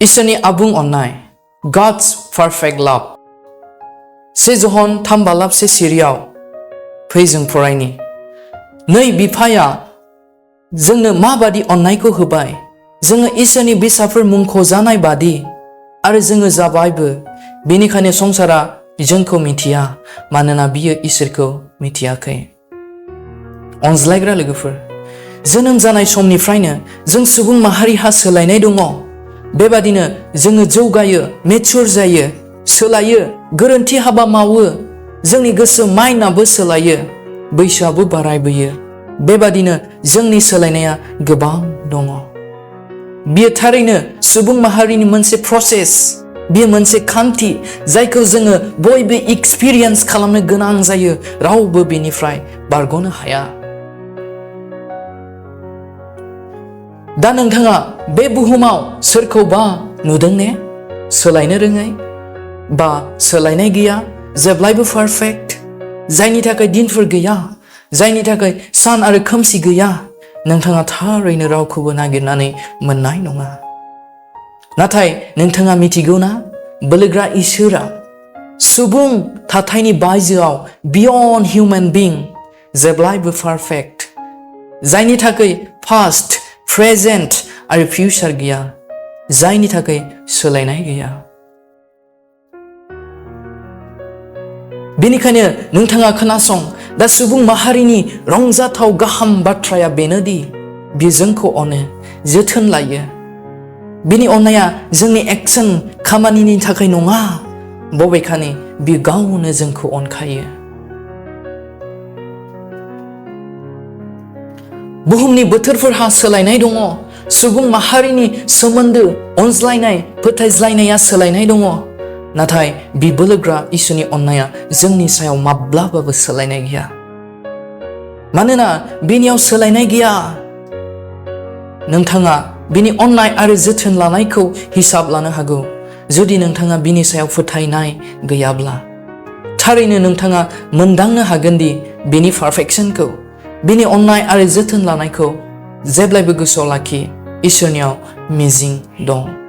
Iswrni abung onnai, God's perfect love. Se John 3 से सिरियाव फै जों फरायनि नै बिफाया जोंनो माबादि अननायखौ होबाय जोङो इसोरनि बिसाफोर मुंख'जानाय बादि आरो जोङो जाबायबो बेनिखायनो संसारा जोंखौ मिथिया मानोना बियो इसोरखौ मिथियाखै। अनज्लायग्रा लोगोफोर, जोनोम जानाय समनिफ्रायनो जों सुबुं माहारिहा सोलायनाय दङ। बेबादिनो जोङो जौगायो, मेचुर जायो, सोलायो, गोरोन्थि हाबा मावो, जोंनि गोसो माइन्डआबो सोलायो, बैसोआबो बारायबोयो। बेबादिनो जोंनि सोलायनाया गोबां दङ। बियो थारैनो सुबुं माहारिनि मोनसे प्रसेस, बियो मोनसे खान्थि जायखौ जोङो बयबो एक्सपिरियेन्स खालामनो गोनां जायो, रावबो बेनिफ्राय बारग'नो हाया। दा नोंथाङा बे बुहुमाव सोरखौबा नुदों ने? सोलायनो रोङै बा सोलायनाय गैया, जेब्लायबो पारफेक्ट, जायनि थाखाय दिनफोर गैया, जायनि थाखाय सान आरो खोमसि गैया, नोंथाङा थारैनो रावखौबो नागिरनानै मोननाय नङा। नाथाय नोंथाङा मिथिगौना, बोलोग्रा इसोरा सुबुं थाथायनि बायजोआव बियन्ड हिउमेन बिं जेब्लायबो पारफेक्ट, जायनि थाखाय पास्ट, प्रेजेन्ट आरो फिउचार गैया, जायनि थाखाय सोलायनाय गैया। बेनिखायनो नोंथाङा खोनासं, दा सुबुं माहारिनि रंजाथाव गाहाम बाथ्राया बेनोदि बियो जोंखौ अनो, जोथोन लायो। बिनि अननाया जोंनि एक्सन खामानिनि थाखाय नङा, बबेखानि बियो गावनो जोंखौ अनखायो। बुहुमनि बोथोरफोरहा सोलायनाय दङ, सुबुं माहारिनि सोमोन्दो, अनज्लायनाय, फोथायज्लायनाया सोलायनाय दङ। नाथाय बोलोग्रा इसोरनि अननाया जोंनि सायाव माब्लाबाबो सोलायनाय गैया। मानोना बिनियाव सोलायनाय गैया। नोंथाङा बिनि अननाय आरो जोथोन लानायखौ हिसाब लानो हागौ जुदि नोंथाङा बिनि सायाव फोथायनाय गैयाब्ला। थारैनो नोंथाङा मोनदांनो हागोन दि बिनि पारफेक्शनखौ, बिनि अननाय आरो जोथोन लानायखौ जेब्लायबो गोसोआव लाखि, इसोरनियाव मिजिं दं।